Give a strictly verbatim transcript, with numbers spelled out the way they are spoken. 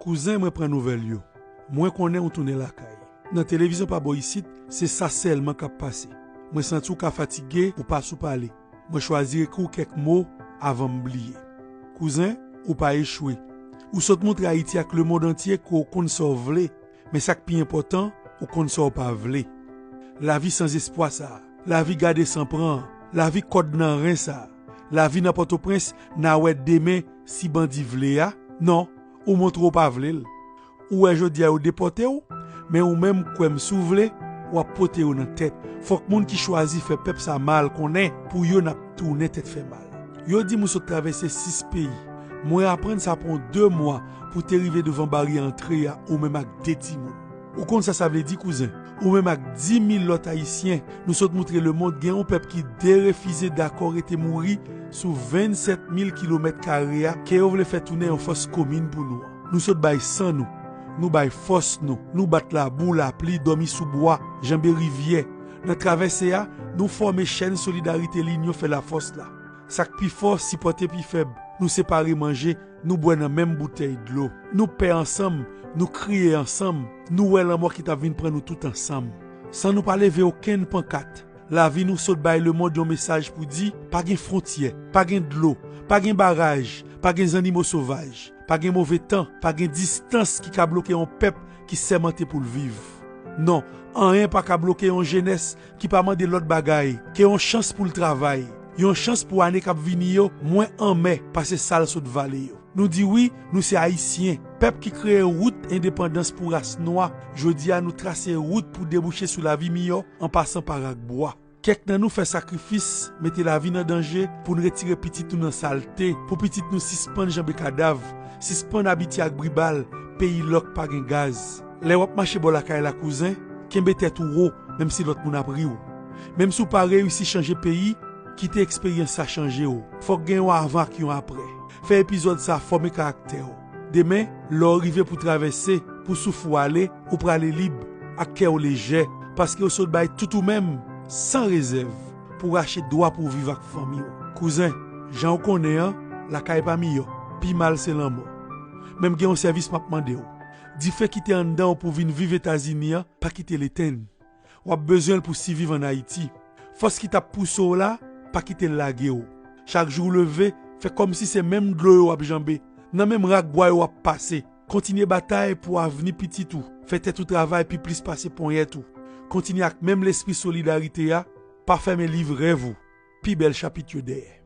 Kouzen, mwen pran nouvèl yo. Mwen konnen ou tounen lakay. Nan televizyon pa bò isit, se sa sèlman k ap pase. Mwen santi w ka fatige, ou pa sou pale. Mwen chwazi ekri w kèk mo avan m bliye. Kouzen, ou pa echwe. Ou sot montre Ayiti ak lemonn antye ke w konn sa w vle, men sa k pi enpòtan, ou konn sa w pa vle. Lavi sanzespwa sa a, lavi gade san pran an, lavi kòd nan ren sa a, lavi nan Pòtoprens, n a wè demen si bandi vle a. Non, ou montre w pa vle l. Ou wè jodi a yo depòte w, men ou menm kwè m si w vle, w ap pote yo nan tèt. Fòk moun ki chwazi fè pèp sa mal konnen pou yo n ap tounen tèt fè mal. Yo di m ou sot travèse sis peyi. Mwen aprann sa pran w de mwa pou te rive devan baryè antre a ou menm ak de timoun. Ou konn sa sa vle di, kouzen? Ou menm ak dis mil lòt Ayisyen, nou sot montre lemonn gen yon pèp ki derefize dakò rete mouri sou vennsèt mil kilomèt kare a ke yo vle fè tounen yon fòs komin pou nou an. Nou sot bay san nou, nou bay fòs nou, nou bat labou, lapli, dòmi sou bwa, janbe rivyè. Nan travèse a, nou fòme chèn solidarite linyon fè lafòs la. Sa k pi fò sipòte pi fèb. Nou separe manje, nou bwè nan menm boutèy dlo. Nou pè ansanm, nou kriye ansanm, nou wè lanmò ki t ap vin pran nou tout ansanm. San nou pa leve okenn pankat, lavi nou sot bay lemonn yon mesaj pou di, pa gen fwontyè, pa gen dlo, pa gen baraj, pa gen zannimo sovaj, pa gen move tan, pa gen distans ki ka bloke yon pèp ki sèmante pou l viv. Non, anyen pa ka bloke yon jenès ki pa mande lòt bagay ke yon chans pou l travay, yon chans pou ane k ap vini yo mwen anmè pase sa l sot vale yo. Nou di wi, nou se Ayisyen, pèp ki kreye wout endepandans pou ras nwa. Jodi a, nou trase wout pou debouche sou lavi miyò an pasan pa rak bwa. Kèk nan nou fè sakrifis, mete lavi nan danje pou n retire pitit nou nan salte, pou pitit nou sispann janbe kadav, sispann abitye ak bri bal, peyi lòk pa gen gaz. Lè w ap mache bò lakay la, kouzen, kenbe tèt ou wo, menm si lòt moun ap ri w. Menm si w pa reyisi chanje peyi, kite eksperyans sa chanje w. Fòk gen yon avan ak yon aprè. Fè epizòd sa fòme karaktè w. Demen, lè w rive pou travèse, pou souf ou ale, ou prale lib, ak kè w lejè, paske w sot bay tout ou menm, san rezèv, pou rache dwa pou w viv ak fanmi w. Kouzen, jan w konnen an, lakay pa miyò, pi mal se lanmò. Men m gen yon sèvis m ap mande w. Dife ki te anndan w pou w vin viv Etazini an, pa kite l etenn. W ap bezwen l pou siviv ann Ayiti. Fòs ki t ap pouse w la, pa kite l lage w. Chak jou w leve, fè kòmsi se menm dlo yo w ap janbe, nan menm rak bwa yo w ap pase. Kontinye batay pou avni pitit ou. Fè tèt ou travay pi plis pase ponyèt ou. Kontinye ak menm lespri solidarite a, pa fèmen liv rèv ou. Pi bèl chapit yo dèyè.